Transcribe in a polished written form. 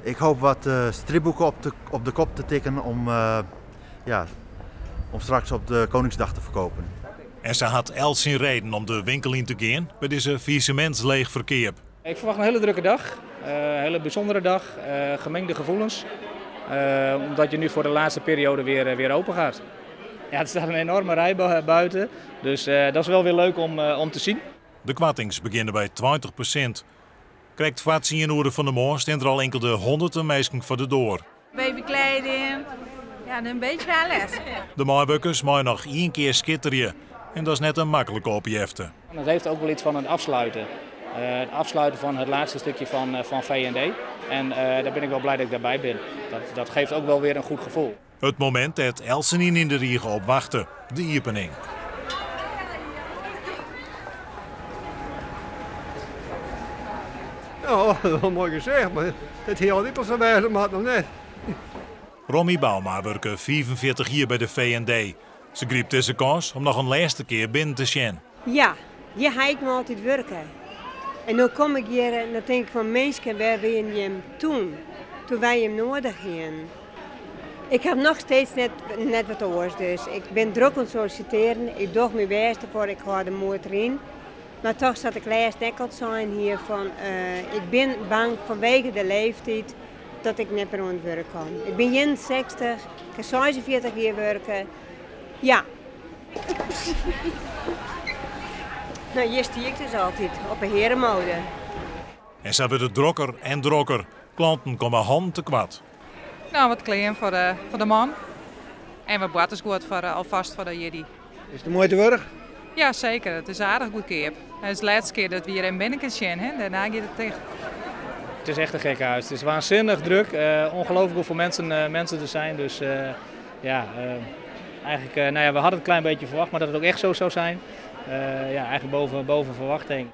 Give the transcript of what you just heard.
Ik hoop wat stripboeken op de kop te tikken om, ja, om straks op de Koningsdag te verkopen. En se hat elk syn reden om de winkel yn te gean by dizze faillissemintsleech ferkeap. Ik ferwacht in hiele drokke dei, in hiele bysûndere dei, gemingde gefoelens. Omdat je nu foar de lêste perioade wer iepen giet. Ja, der stiet in enoarme rij bûten, dus dat is wol wer leuk om te sjen. De koartings begjinne by 20%. Krekt foar 10 oere fan 'e moarn steane der al inkelde hûnderten minsken foar de doar. Babykleding, ja, in bytsje alles. De meiwurkers meie noch ien kear skitterje. En dat is net in maklike opjefte. Het heeft ook wel iets van het afsluiten. Het afsluiten van het laatste stukje van V&D. En daar ben ik wel blij dat ik daarbij ben. Dat geeft ook wel weer een goed gevoel. It momint dêr't eltsenien yn de rige op wachte, de iepening. Ja, dat moai gesicht, mar it hie altyd al sa wêze moatten, of net? Romy Bouma wurke 45 jier by de V&D. Se grypt dizze kâns om noch in lêste kear binnen te sjen. Ja, hjir ha ik noch altyd wurke. En no kom ik hjir en dan tink ik fan minsken, wêr wiene jim doe? Doe't wy jim nedich hiene. Ik ha noch steeds net wat oars, dus ik bin drok oan it sollisitearjen. Ik doch myn bêst derfoar, ik hâld de moed deryn. Mar dochs sa't ik lêsten ek al sein hie fan, ik bin bang fanwege de leeftiid dat ik net mear oan it wurk kom. Ik bin 61, ik ha 46 jier wurke. Ja. No, hjir stie ik dus altyd, op 'e hearemode. En sa wurdt it drokker en drokker. Klanten komme hannen tekoart. No, wat klean foar de man. En wat boartersguod alfêst foar de jierdei. Is it de muoite wurdich? Ja, seker. It is aardich goedkeap. It is de lêste kear dat we hjir even binnen kinne sjen. Hè? Dêrnei giet it ticht. It is echt in gekkenhuis. It is waansinnich drok. Ongelooflijk hoeveel mensen er zijn. Dus ja, eigenlijk, nou ja, we hadden het een klein beetje verwacht, maar dat het ook echt zo zou zijn. Ja, eigenlijk boven verwachting.